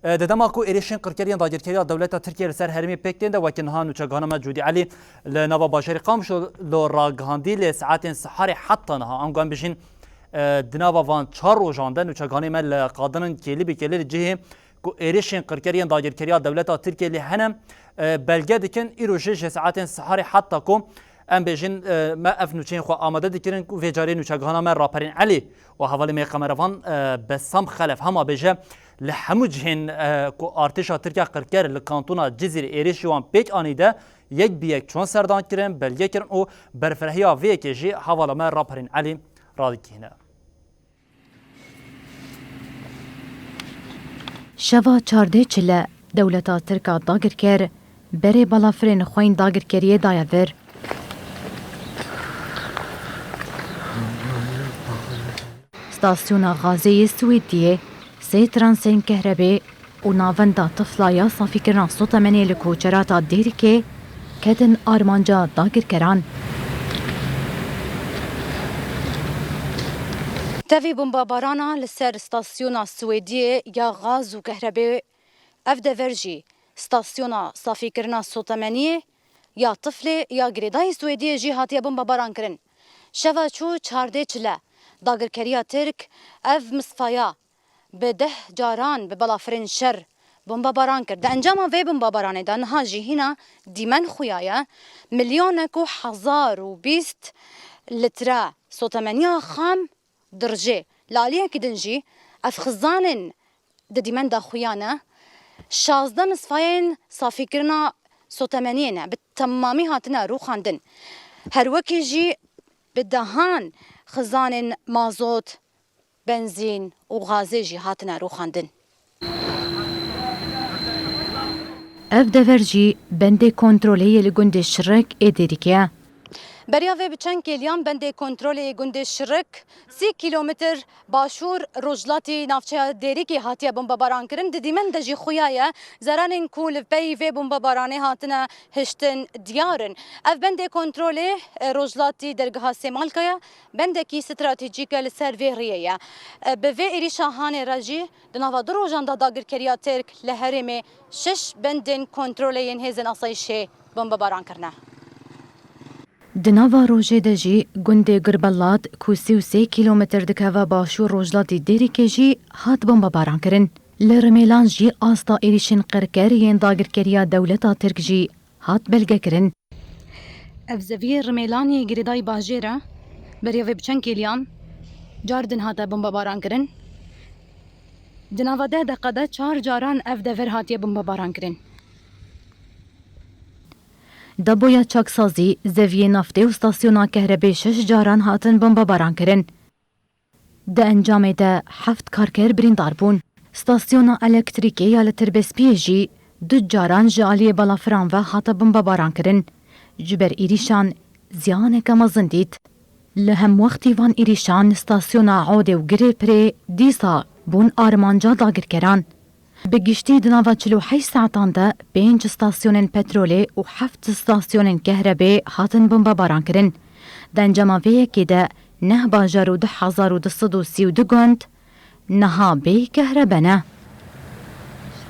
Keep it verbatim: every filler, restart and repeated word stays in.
E, di dema ku êrişên qirker yên dagirkeriya dewleta Tirkiye li ser herêmê pêk tên de, weke niha nûçegihana me Cûdî Elî li nava bajarê Qamişlo ragihandî, lê saetên siharê heta niha, ango em bijîn, e, di nava van çar rojan de nûçegihanê me li qadinin kêlî bi kêlî li cihê ku êrişên qirker yên dagirkeriya dewleta Tirkiye lê hene, e, belge dikin. Îro jî ji saetên siharê heta ku em bêjin, e, me ev nûçeyên xwe amade dikirin ku vê carê nûçegihana me Raperên Elî û hevalê me qemerevan, e, Bessam Xelef hema bêje li hemû cihên, e, ku artêşa Tirkiye qirker li kantona Cizîrê êrişî wan pêk anî de yek bi yek çûn serdan kirin, belge kirin û berfirehîya vê yekê jî hevala me Raperên Elî radikîne. Şeva çardeh çile dewleta Tirk a dagirker berê balafirên xwên dagirkeriyê daye vir. Stasyona gazê yê Swêdiyê sê transên kehrebê û navenda tifla ya safîkirina sotemenê li koçerata Dêrikê ketin armanca dagirkeran. Tevî bombabarana li ser stasyona Swêdiyê ya gaz û kehrebê, ev dever jî stasyona safîkirina sotemeniyê ya tiflê ya girêdayî Swêdiyê jî hatiye bombabaran kirin. Şeva çû çardeh çile dagirkeriya Tirk ev misfaya bi deh caran bi balafirên şer bombabaran kir. Di encama vê bombabaranê de niha jî hîna dîmen xuya ye. Milyonek û hezar û bîst litre sotemeniya xam dirjê. Li aliyekî din jî ev xizanên di dîmen de xuya ne. Şazdeh misfayên safîkirina sotemeniyê ne. Bi temamî hatine rûxandin. Her wekî jî bi dehan xizanên mazot, benzîn û gazê jî hatine rûxandin. Ev dever jî bendê kontrolê yê li gundê Şirek ê Dêrikê ye. Beriya vê bi çend kêliyan bendê kontrolê yê gundê Şirek, sî kîlometr başûr rojhilatî navçeya Dêrikê hatiye bombebaran kirin. Di dîmen de jî xuya ye. Zeranên ku li pey vê bombebaranê hatine hiştin diyar in. Ev bendê kontrolê, e, rojhilatî dergeha Sêmalka ye. Bendekî stratejîk e li ser vê riyê ye. E, bi vê êrîşa hanê re jî di nava du rojan de dagirkeriya Tirk li herêmê şeş bendên kontrolê yên hêzên asayişê bombebaran kirine. Di nava rojê de jî gundê Gurbelat ku sî û sê kîlometr dikeve başûr rojhilatî Dêrikê jî hat bombebaran kirin. Li Rimêlan jî asta êrîşên qirker yên dagirkeriya dewleta Tirk jî hat belgekirin. Ev zeviyê Rimêlanê girêdayî bajêr e. Beriya vê bi çend kêliyan car din hate bombebaran kirin. Di nava deh deqe de çar caran ev dever hatiye bombebaran kirin. Deboya çaksazî, zeviyê naftê û stasyona kehrebê şeş caran hatin bombebaran kirin. Di encamê de heft karker birîndar bûn. Stasyona elektrîkê ya li Tirbespiyê jî du caran ji aliyê balafiran ve hate bombebaran kirin. Ji ber êrîşan ziyaneke mezin dît. Li hemwextî van êrîşan stasyona Odê û Girê Pirê dîsa bûn armanca dagirkeran. Bi giştî di nava çil û heşt saetan de pênc stasyonên petrolê û heft stasyonên kehrebê hatin bombebaran kirin. Di encama vê yekê de neh bajar û du hezar û du sed û sî û du gund niha bê kehrebe ne.